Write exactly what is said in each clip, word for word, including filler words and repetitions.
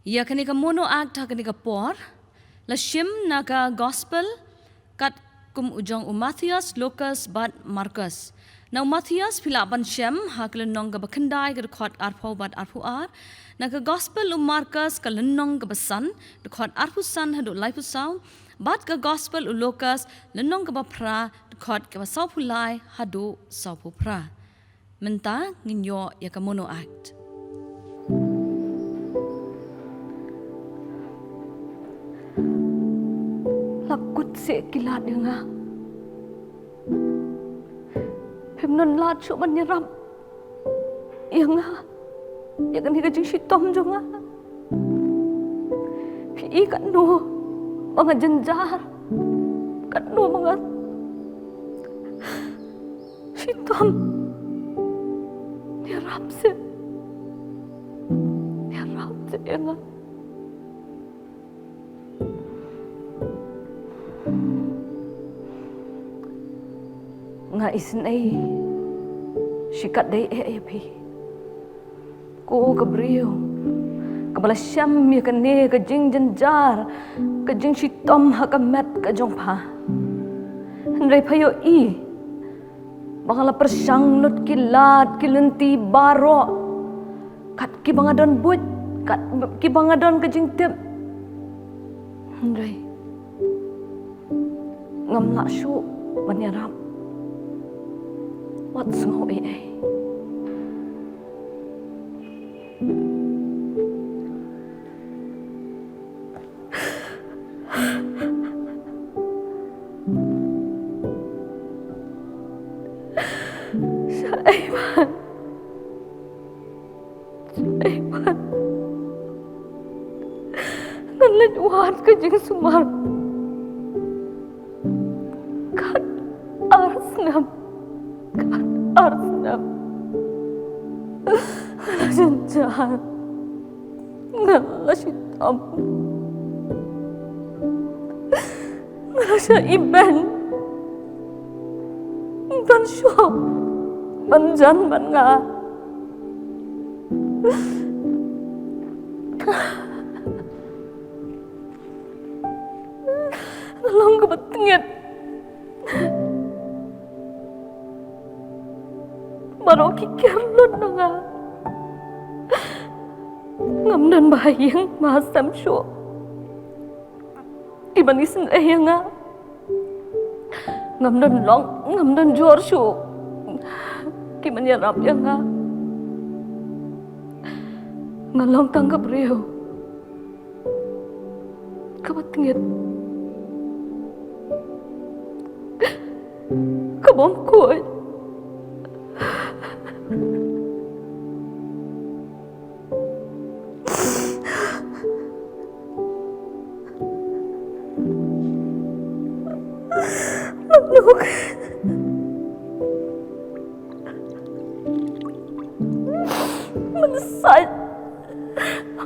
Ïa kane ka mono act ha kane ka por la shim na ka gospel kat kum u jong u Matthias, Lukas bad Markus. Na u Matthias phi lah ban shem ha ka lynnong kaba khyndai ka dkhot arphew bad arphew ar. Na ka gospel u Markus ka lynnong kaba san dkhot arphew san haduh laiphew saw. Bad ka gospel u Lukas lynnong kaba phra dkhot kaba sawphew lai haduh sawphew phra. Mynta ngin ïoh ïa ka mono act. La kut se ki lad ïa nga. Phim nang lad shuh ban ïarap ïa nga, ïa kane ka jingshitom jong nga. Phi i katno ba nga jynjar, katno ba nga shitom. Ïarap se, ïarap se ïa nga. Nga isynei shikatdei eh ïa phi, ko ka briew kaba la shem ïa kane ka jingjynjar, ka jingshitom ha ka met ka jong pha. Hynrei pha ïohi ba nga la pyrshang lut ki lad ki lynti baroh, kat kiba nga don buit, kat kiba nga don ka jingtip. Hynrei ngam lah shuh ban ïarap wat sngew ei ei. Shaei pat, shaei pat ngan leit wad ka jingsumar. Kat ar snem, kat ar snem nga la jynjar, nga la shitom, nga la shah ibeiñ. Ym don shuh ban jan ban nga. Nga long kaba tngit. Baroh ki ker lut na nga. Ngam don ba ha ïing ba ha sem shuh kiban isynei ïa nga. Ngam don long, ngam don jor shuh kiban ïarap ïa nga. Nga long tang ka briew kaba tngit, ka bym khuid. Mynta sait,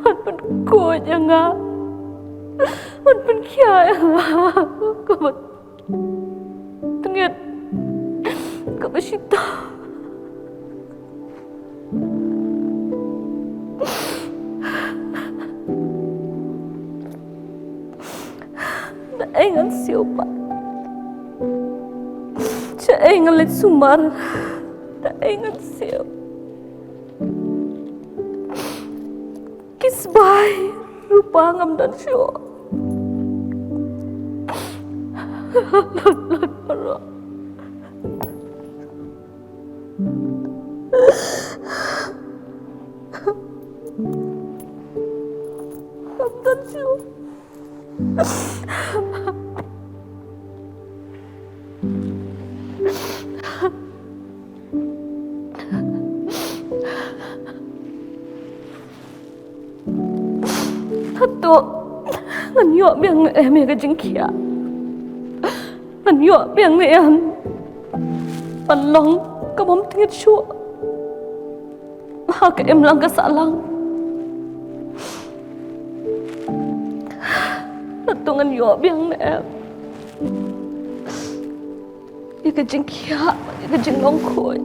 wat pynkhuid ïa nga, wat pynkhiah ïa nga, kaba tngit, kaba shitom. Da ei ngan siew pat, da ei ngan leit sumar, da ei ngan siew. Ki sbai rupa ngam don shuh. Lut lut baroh. Ngam don shuh. Hato ngan ïoh biang ne em ïa ka jingkhiah? Ngan ïoh biang ne em ban long ka bym tngit shuh ha ka imlang ka sahlang? Hato ngan ïoh biang ne em ïa ka jingkhiah, ïa ka jinglong khuid?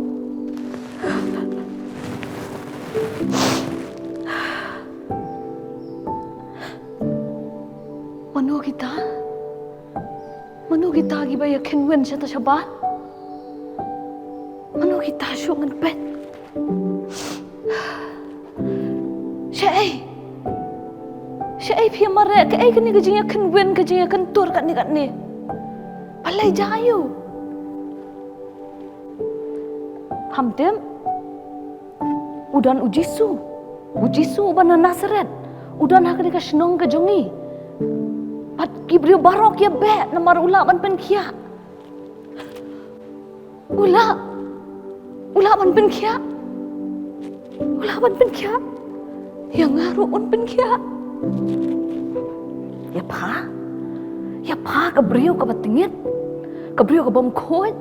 Kiba ïa kynwin shata shabar. Mano kita shu ngan peit. Shaei. Shaei phi mareh, kaei kane ka jingïakynwin, ka jingïakyntur kane kane. Balei jia ïa u. Pham tip. U don u Jisu. U Jisu uba na Nasaret. U don ha kane ka shnong ka jong ngi. Bad ki briew baroh ki ïa beh namar u lah ban pynkhiah. U lah. U lah ban pynkhiah. U lah ban pynkhiah. Ïa nga ruh un pynkhiah. Ïa pha. Ïa pha ka briew kaba tngit. Ka briew kaba bym khuid.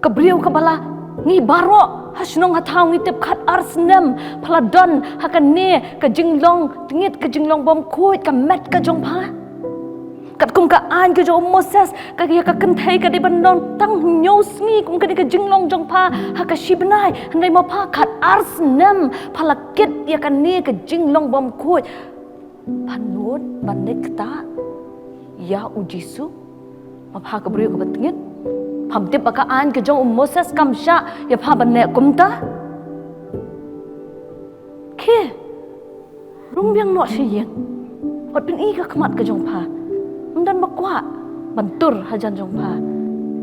Ka briew kaba la ngi baroh ha shnong ha thaw ngi tip khat ar snem pha la don ha kane ka jinglong tngit, ka jinglong bym khuid, ka met ka jong pha. Katkum ka aiñ ka jong u Moses, ka ïa ka kynthei ka dei ban long tang hynñiew sngi kum kane ka jinglong jong pha ha ka shi bnai, hynrei ma pha khat ar snem pha la kit ïa kane ka jinglong bym khuid. Pha nud ban leit ktah ïa u Jisu? Ma pha ka briew kaba tngit. Pham tip ba ka aiñ ka jong u Moses kam shah ïa pha ban leh kumta. Khie, rung biang noh sha ïing. Wat pyni ka khmat ka jong pha. Ym don ba kwah ban tur hajan jong pha.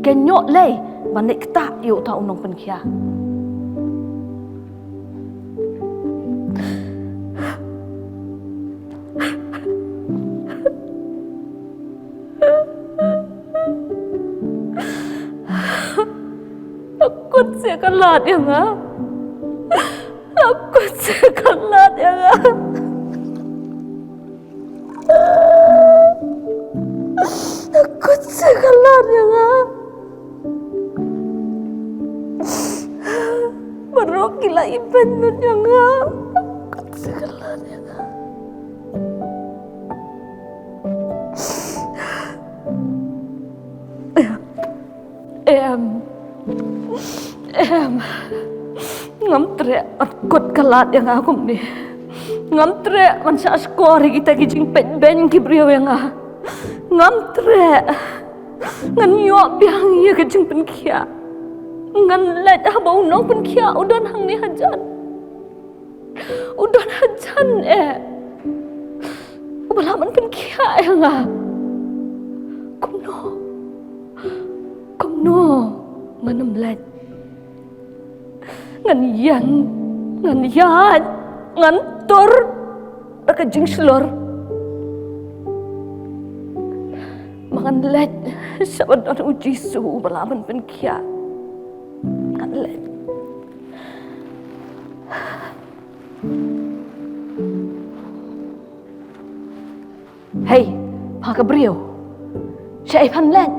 Khie, ñiuh lei ban leit ktah ïa uta u nongpynkhiah. Kut se ka lad ïa nga. Kut se ka lad ïa nga. Kut se ka lad ïa nga. Baroh ki la ibeiñ lut ïa nga. Kut se ka lad ïa nga. Em. Em. Ngam treh ban kut ka lad ïa nga kumne. Ngam treh ban shah shkor ïa kita ki jingpeit beiñ ki briew ïa nga. Ngam treh. Ngan ïoh biang ïa ka jingpynkhiah. Ngan leit haba u nongpynkhiah u don hangne hajan. U don hajan eh. Uba lah ban pynkhiah ïa nga. Kumno? Kumno ngan ym leit? Ngan ïeng, ngan ïaid, ngan tur da ka jingshlur. Ma ngan leit sha ba don u Jisu uba lah ban pynkhiah. Ngan leit. Hei, pha ka briew. Shaei phan leit?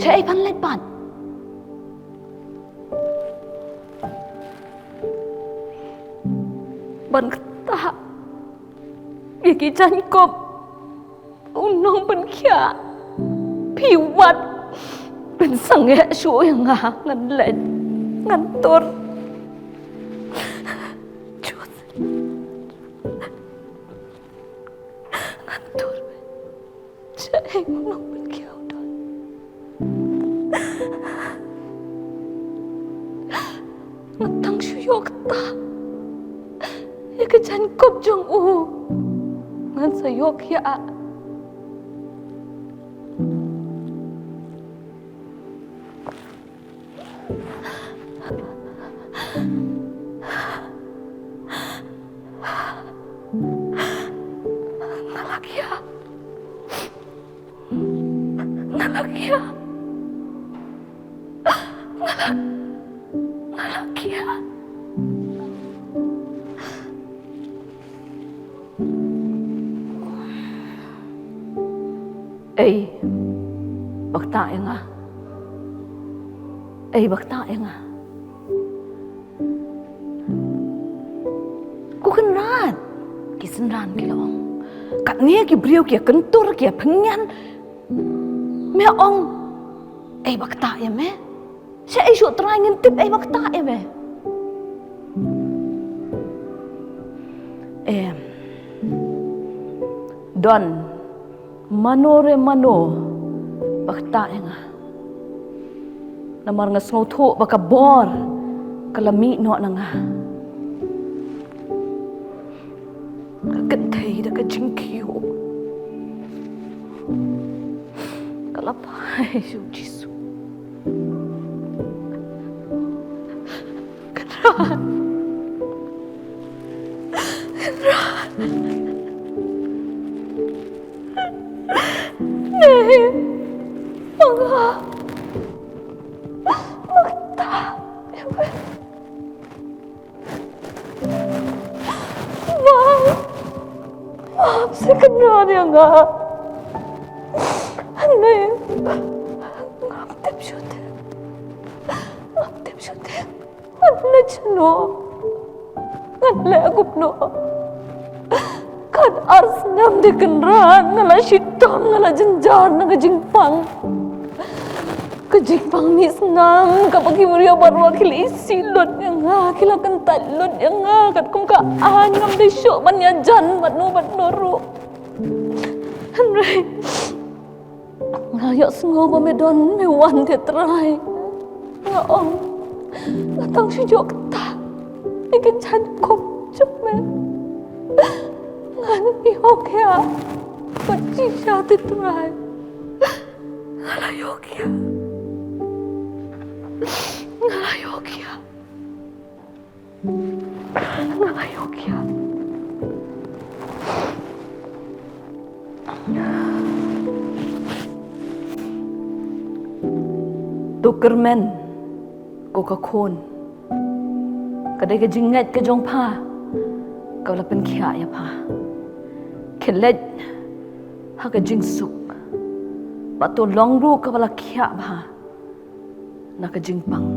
Shaei phan leit pat? Ban ktah ïa ki jaiñkup u nongpynkhiah. Phi wad ban sangeh shuh ïa nga. Ngan leit, ngan tur. Ngan tur. Shaei u nongpynkhiah u don? Nga tang shu ïoh ktah ïa ka jaiñkup jong u. Ngan sa ïoh khiah. Nga la khiah. Nga la khiah. Nga la, nga la khiah. Ei ba ktah ïa nga. Ei ba ktah ïa nga. Ko Kynrad, ki synran ki la ong. Katne ki briew ki ïa kyntur, ki ïa pynïan. Me ong ei ba ktah ïa me. Shaei shuh Trai ngin tip ei ba ktah ïa me. Em. Don mano re mano Ba ktah ïa nga. Namar nga sngewthuh ba ka bor ka la mih noh na nga. Ka kynthei da ka jingkhih ka la phai sha u Jisu. Kynrad. Kynrad. Nei ma nga. Ba ktah ïa me. Bang, bang, sa kynrad ïa nga. Hynrei ngam tip shuh te. Ngam tip shuh te. Ngan leit shano? Ngan leh kumno? Kat ar snem de Kynrad nga la shitom, nga la jynjar na ka jingpang. Ka jingpang mih snam kaba ki briew baroh ki la isih lut ïa nga, ki la kyntait lut ïa nga, katkum ka aiñ ngam dei shuh ban ïajan bad no bad no ruh. Hynrei nga ïohsngew ba me don, me wan te Trai. Nga ong, nga tang shu ïoh ktah ïa ka jaiñkup jong me. Ngan ïoh kiad bad shisha te Trai. Nga la ïoh kiad. Nga la ïoh kiad. Nga la ïoh kiad. To kyrmen, ko ka khun. Ka dei ka jingngeit ka jong pha kaba la pynkhiah ïa pha. Khie leit ha ka jingsuk. Bad to long ruh kaba la khiah bha na ka jingpang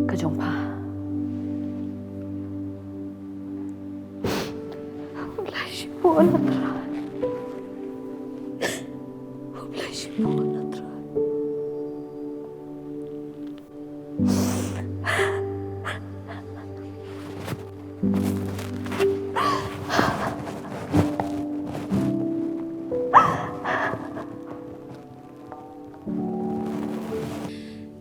ka jong pha. Khublei shibun, Trai. Khublei shibun, Trai.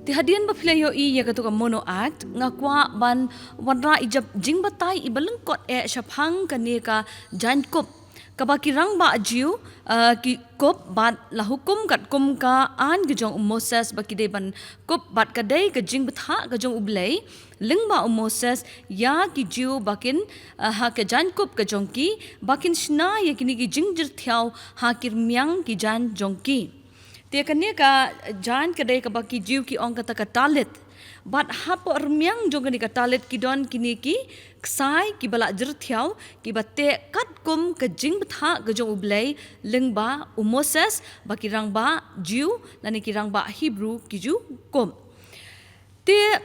Te hadien ba phi la ïohi ïa katu ka mono act, nga kwah ban wanrah i jingbatai iba lyngkot eh shaphang kane ka jaiñkup kaba ki rangbah Jiw, eh, ki kup bad la hukum katkum ka aiñ ka jong u Moses ba ki dei ban kup, bad ka dei ka jingbthah ka jong U Blei lyngba u Moses ïa ki Jiw ba kin, eh, ha ka jaiñkup ka jong ki, ba kin shna ïa kine ki jingjyrthiaw ha ki rmiang ki jaiñ jong ki. Te kane ka jaiñ ka dei kaba ki Jiw ki ong kata ka talit. Bad hapoh rmiang jong kane ka talit ki don kine ki ksai kiba la jyrthiaw, kiba teh katkum ka jingbthah ka jong U Blei lyngba u Moses, ba ki rangbah Jiw lane ki rangbah Hebru ki ju kup. Te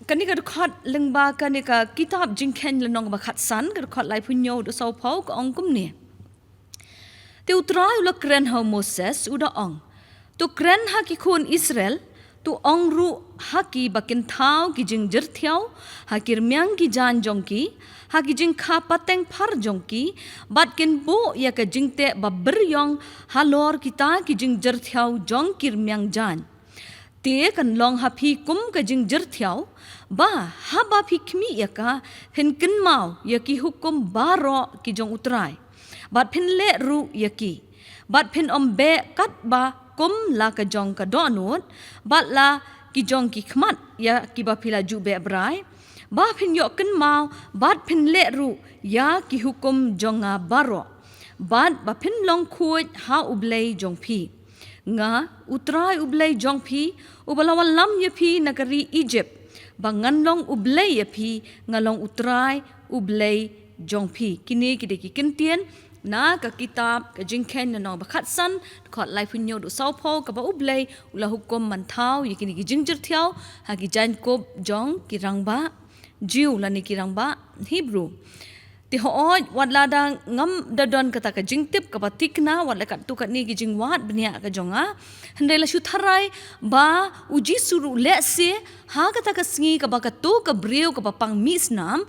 kane ka dkhot lyngba kane ka kitab Jingkheiñ lynnong ba khatsan, ka dkhot laiphew hynñiew haduh sawphew ka ong kumne. Te U Trai u la kren ha u Moses, u da ong, to kren ha ki khun Israel, to ong ruh ha ki ba kin thaw ki jingjyrthiaw ha ki rmiang ki jaiñ jong ki, ha ki jingkha pateng phar jong ki, bad kin buh ïa ka jingteh ba byrïong halor kita ki jingjyrthiaw jong ki rmiang jaiñ. Te kan long ha phi kum ka jingjyrthiaw, ba haba phi khmih ïa ka, phin kynmaw ïa ki hukum baroh ki jong U Trai, bad phin leh ruh ïa ki. Bad phin ym beh katba kum la ka jong ka dohnud, bad la ki jong ki khmat ïa kiba phi la ju beh brai, ba phin ïoh kynmaw bad phin leh ruh ïa ki hukum jong nga baroh, bad ba phin long khuid ha U Blei jong phi. Nga, U Trai U Blei jong phi, uba la wallam ïa phi na ka ri Ijipt, ba ngan long U Blei ïa phi, nga long U Trai U Blei jong phi. Kine ki dei ki ktien na ka kitab ka Jingkheiñ lynnong ba khatsan, dkhot laiphew hynñiew haduh sawphew, kaba U Blei u la hukum ban thaw ïa kine ki jingjyrthiaw ha ki jaiñkup jong ki rangbah Jiw lane ki rangbah Hebru. Te hooid, wat la da ngam da don kata ka jingtip kaba thikna wat la katto katne ki jingwad bniah ka jong nga, hynrei la shu tharai ba U Jisu ruh lehse ha kata ka sngi kaba kato ka briew kaba pang mih snam,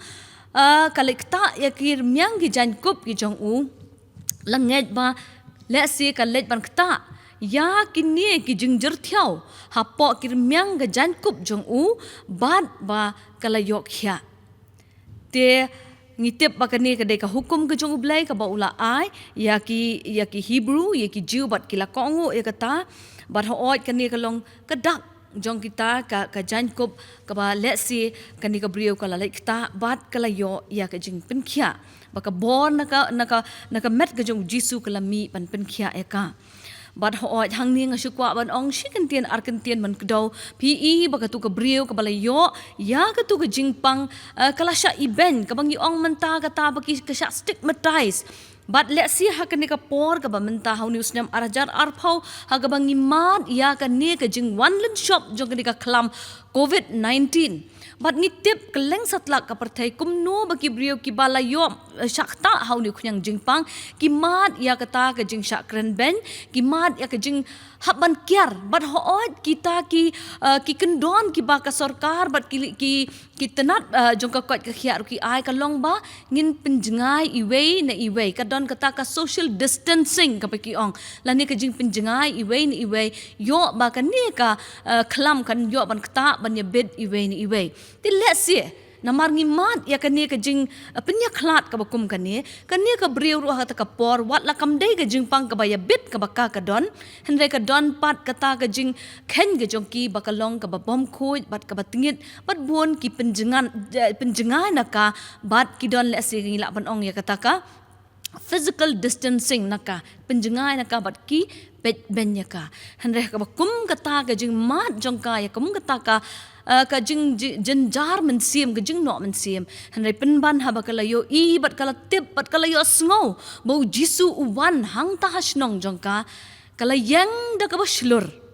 ah, ka leit ktah ïa ki rmiang ki jaiñkup ki jong u, la ngeit ba lehse ka leit ban ktah ïa kine ki jingjyrthiaw hapoh ki rmiang ka jaiñkup jong u, bad ba ka la ïoh khiah. Te ngi tip ba kane ka dei ka hukum ka jong U Blei kaba u la ai ïa ki, ïa ki Hebru, ïa ki Jiw, bad ki la kohnguh ïa kata. Bad hooid kane ka long ka dak jong kita ka, ka jaiñkup kaba lehse kane ka briew ka la leit ktah bad ka la ïoh ïa ka jingpynkhiah. Ba ka bor na ka, na ka, na ka met ka jong U Jisu ka la mih ban pynkhiah ïa ka. Bad hooid hangne nga shu kwah ban ong shi kyntien ar kyntien ban kdew, phi i ba katu ka briew kaba la ïoh ïa katu ka jingpang, eh, ka la shah ibeiñ, kaba ngi ong mynta kata ba ki ka shah stigmatize. Bad lehse ha kane ka por kaba mynta ha une u snem ar hajar arphew, ha kaba ngi mad ïa kane ka jingwan lynshop jong kane ka khlam covid nineteen. Bad ngi tip kylleng satlak ka pyrthei kumno ba ki briew kiba la ïoh, eh, shah ktah ha une u khñiang jingpang, ki mad ïa kata ka jingshah kren beiñ, ki mad ïa ka jinghap ban kiar. Bad hooid kita ki, eh, ki kyndon kiba ka sorkar bad ki, ki, ki tnat, eh, jong ka koit ka khiah ruh ki ai ka long ba ngin pynjngai iwei na iwei, ka don kata ka social distancing kaba ki ong, lane ka jingpynjngai iwei na iwei, ïoh ba kane ka, eh, khlam kan ïoh ban ktah ban ïabit iwei na iwei. Te lehse namar ngi mad ïa kane ka jing, eh, pynïakhlad kaba kum kane, kane ka briew ruh ha kata ka por, wat la kam dei ka jingpang kaba ïabit kaba ka ka don, hynrei ka don pat kata ka jingkheiñ ka jong ki ba ka long kaba bymkhuid bad kaba tngit, bad bun ki pynjngan, eh, pynjngai na ka, bad ki don lehse ngi lah ban ong ïa kata ka physical distancing na ka, pynjngai na ka bad ki peit beiñ ïa ka. Hynrei kaba kum kata ka jingmad jong ka ïa kum kata ka, eh, ka jing, jing, jynjar mynsiem, ka jingnoh mynsiem. Hynrei pynban haba ka la ïohi bad ka la tip bad ka la ïohsngew ba U Jisu u wan hangta ha shnong jong ka, ka la ïeng da kaba shlur.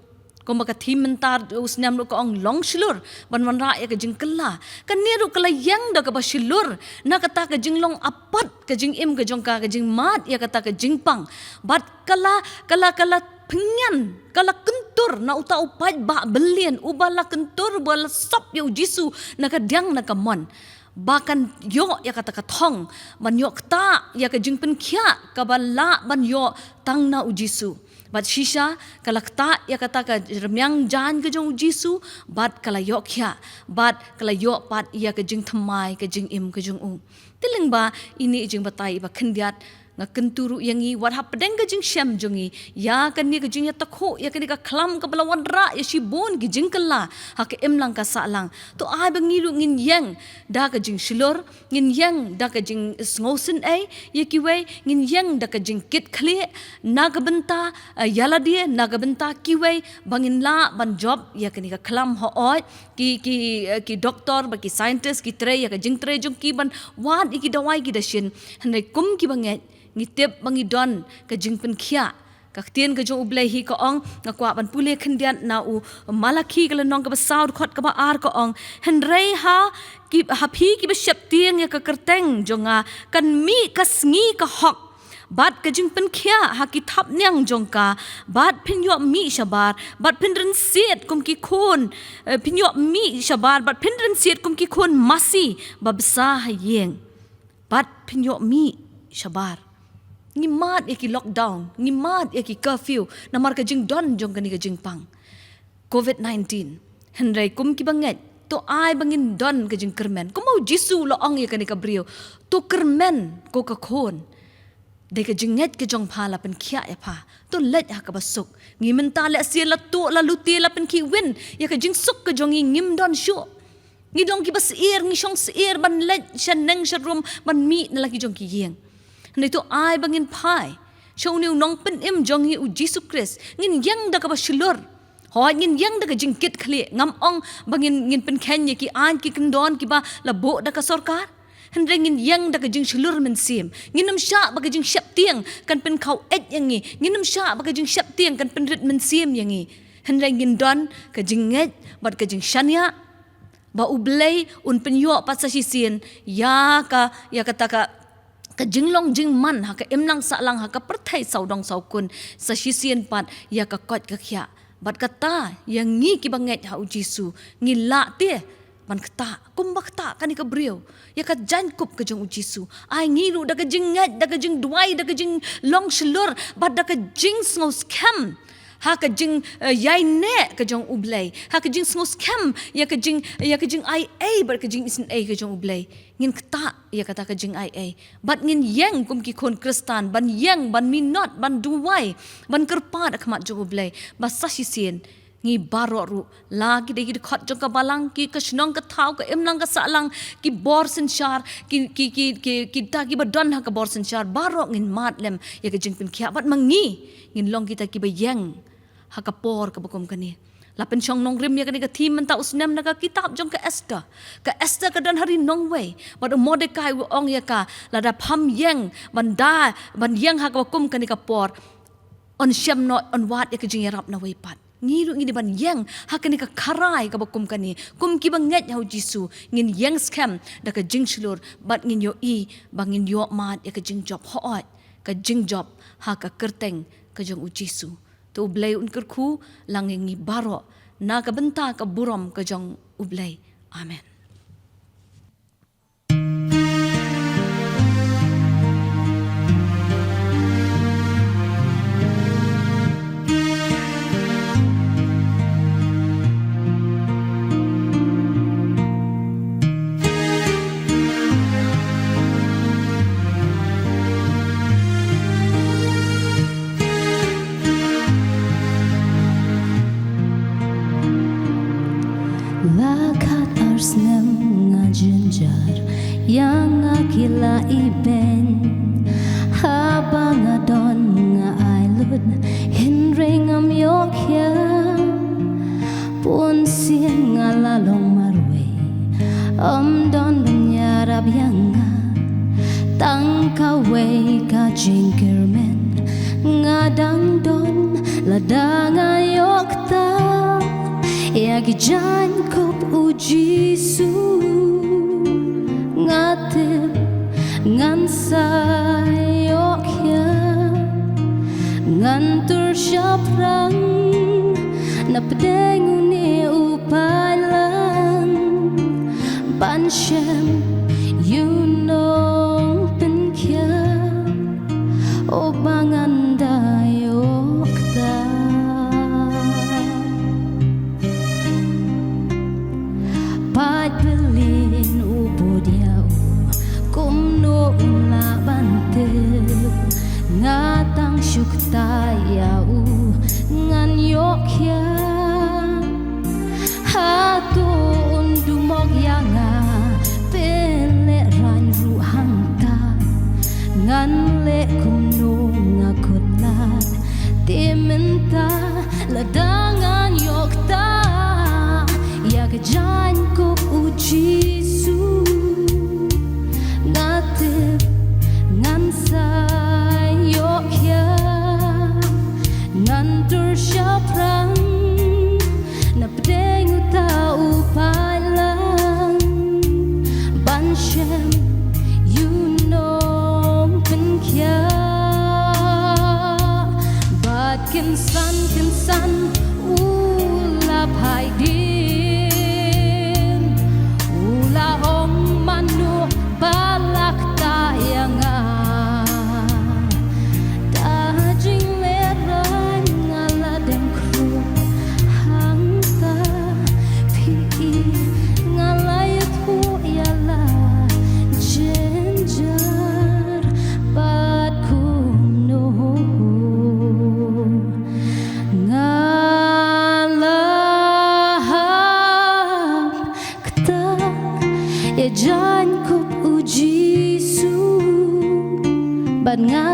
Kumba ka theme mynta u snem ruh ka ong long shlur ban wanrah ïa ka jingkylla. Kane ruh ka la ïeng da kaba shlur na kata ka jinglong apat ka jingim ka jong ka, ka jingmad ïa kata ka jingpang. Bad ka la, ka la, ka la pynïan, ka la kyntur na uta u paidbah byllian uba la kyntur, uba la sop ïa U Jisu na ka diang na ka mon, ba kan ïoh ïa kata ka thong ban ïoh ktah ïa ka jingpynkhiah kaba lah ban ïoh tang na U Jisu. Bad shisha ka la ktah ïa kata ka rmiang jaiñ ka jong U Jisu, bad ka la ïoh khiah, bad ka la ïoh pat ïa ka jingthymmai ka jingim ka jong u. Te lyngba ine i jingbatai iba khyndiat, nga kyntu ruh ïa ngi wat hapdeng ka jingshem jong ngi ïa kane ka jingïatakhuh ïa kane ka khlam kaba la wanrah ïa shibun ki jingkylla ha ka imlang ka sahlang. To ai ba ngi ruh ngin ïeng da ka jingshlur, ngin ïeng da ka jingsngewsynei ïa kiwei, ngin ïeng da ka jingkitkhlieh na ka bynta, eh, ïa lade, na ka bynta kiwei, ba ngin lah ban jop ïa kane ka khlam. Hooid ki, ki, eh, ki doktor bad ki scientist ki trei ïa ka jingtrei jong ki ban wad ïa ki dawai ki dashin. Hynrei kum kiba ngeit ngi tip ba ngi don ka jingpynkhiah. Ka ktien ka jong U Blei hi ka ong, nga kwah ban pule khyndiat na u Malakhi ka lynnong kaba saw dkhot kaba ar ka ong, hynrei ha ki, ha phi kiba sheptieng ïa ka kyrteng jong nga kan mih ka sngi ka hok bad ka jingpynkhiah ha ki thapniang jong ka, bad phin ïoh mih shabar bad phin rynsied kum ki khun, eh, phin ïoh mih shabar bad phin rynsied kum ki khun masi ba bsa ha ïing. Bad phin ïoh mih shabar. Ngi mad ïa ki lockdown, ngi mad ïa ki curfew namar ka jingdon jong kane ka jingpang covid nineteen. Hynrei kum kiba ngeit, to ai ba ngin don ka jingkyrmen. Kumba U Jisu u la ong ïa kane ka briew, to kyrmen ko ka khun. Dei ka jingngeit ka jong pha la pynkhiah ïa pha. To leit ha kaba suk. Ngi mynta lehse la tuh, la lute, la pynkhih win ïa ka jingsuk ka jong ngi, ngim don shuh. Ngi long kiba syier, ngi shong syier ban leit sha neng sha rum ban mih na la ki jong ki ïing. Hynrei to ai ba ngin phai sha une u nongpynim jong ngi U Jisu Khrist. Ngin ïeng da kaba shlur. Hooid ngin ïeng da ka jingkitkhlieh. Ngam ong ba ngin, ngin pynkheiñ ïa ki aiñ ki kyndon kiba la buh da ka sorkar. Hynrei ngin ïeng da ka jingshlur mynsiem. Ngin ym shah ba ka jingsheptieng kan pynkhaw eit ïa ngi. Ngin ym shah ba ka jingsheptieng kan pynrit mynsiem ïa ngi. Hynrei ngin don ka jingngeit bad ka jingshaniah ba U Blei un pynïoh pat sa shisien ïa ka, ïa kata ka, ka jinglong jingman ha ka imlang sahlang, ha ka pyrthei sawdong sawkun, sa shisien pat ïa ka koit ka khiah. Bad kata ïa ngi kiba ngeit ha U Jisu, ngi lah te ban ktah kumba ktah kane ka briew ïa ka jaiñkup ka jong U Jisu. Ai ngi ruh da ka jingngeit, da ka jingduwai, da ka jinglong shlur bad da ka jingsngew skhem Ha ka jing, eh, ïaineh ka jong U Blei. Ha ka jingsngewskhem ïa ka jing, ïa ka jingaiei bad ka jingisynei ka jong U Blei. Ngin ktah ïa kata ka jingaiei. Bad ngin ïeng kum ki khun Khristan, ban ïeng, ban minot, ban duwai, ban kyrpad ha khmat jong U Blei. Ba sa shisien, ngi baroh ruh, la ki dei ki dkhot jong ka balang, ki ka shnong ka thaw, ka imlang ka sahlang, ki bor synshar, ki, ki, ki, ki, kita kiba don ha ka bor synshar, baroh ngin mad lem ïa ka jingpynkhiah. Bad ma ngi, ngin long kita kiba ïeng ha ka por kaba kum kane. La pynshong nongrim ïa kane ka theme mynta u snem na ka kitab jong ka Esther. Ka Esther ka don ha ri nongwei. Bad u Mordekai u ong ïa ka, lada pham ïeng, ban da, ban ïeng ha kaba kum kane ka por, yn shem noh, yn wad ïa ka jingïarap nawei pat. Ngi ruh ngi dei ban ïeng ha kane ka kharai kaba kum kane, kum kiba ngeit ha U Jisu, ngin ïeng skhem da ka jingshlur, bad ngin ïohi ba ngin ïoh mad ïa ka jingjop, hooid, ka jingjop ha ka kyrteng ka jong U Jisu. To U Blei un kyrkhu lang ïa ngi baroh na ka bynta ka burom ka jong U Blei. Amen. La khat ar snem nga jynjar ïa nga ki la ibeiñ. Haba nga don nga ai lut, hynrei ngam ïoh khia. Bun sien nga la long marwei, ym don ban ïarap ïa nga. Tang kawei ka jingkyrmen nga dang don, lada nga ïoh ktah ïa ki jaiñkup U Jisu. Nga tip ngan sa ïoh khia, ngan tur shaphrang na pdeng une u paidlang, ban shem ïa u nongpynkhiah, o ba ngan da ïoh ktah. Pait bylin u bud ïa u, kumno un lah ban tip. Nga tang shu ktah ïa u, ngan ïoh khia. Hato un dumok ïa nga, pynlehrain ruh hangta. Ngan leh kumno nga kut lad, te mynta lada ngan ïoh ktah ïa ka jaiñkup U Jisu. Nga tip ngan sa ïoh khia, ngan tur shaphrang na pdeng uta u paidlang, ban shem ïa u nongpynkhiah. Bad kynsan kynsan u la phai dien, u la ong, mano ba la ktah ïa nga. Da jinglehrain nga la dem khrup hangta, phi i nga la ïathuh ïa la jynjar. Bad kumno nga la hap ktah ïa jaiñkup U Jisu, bad nga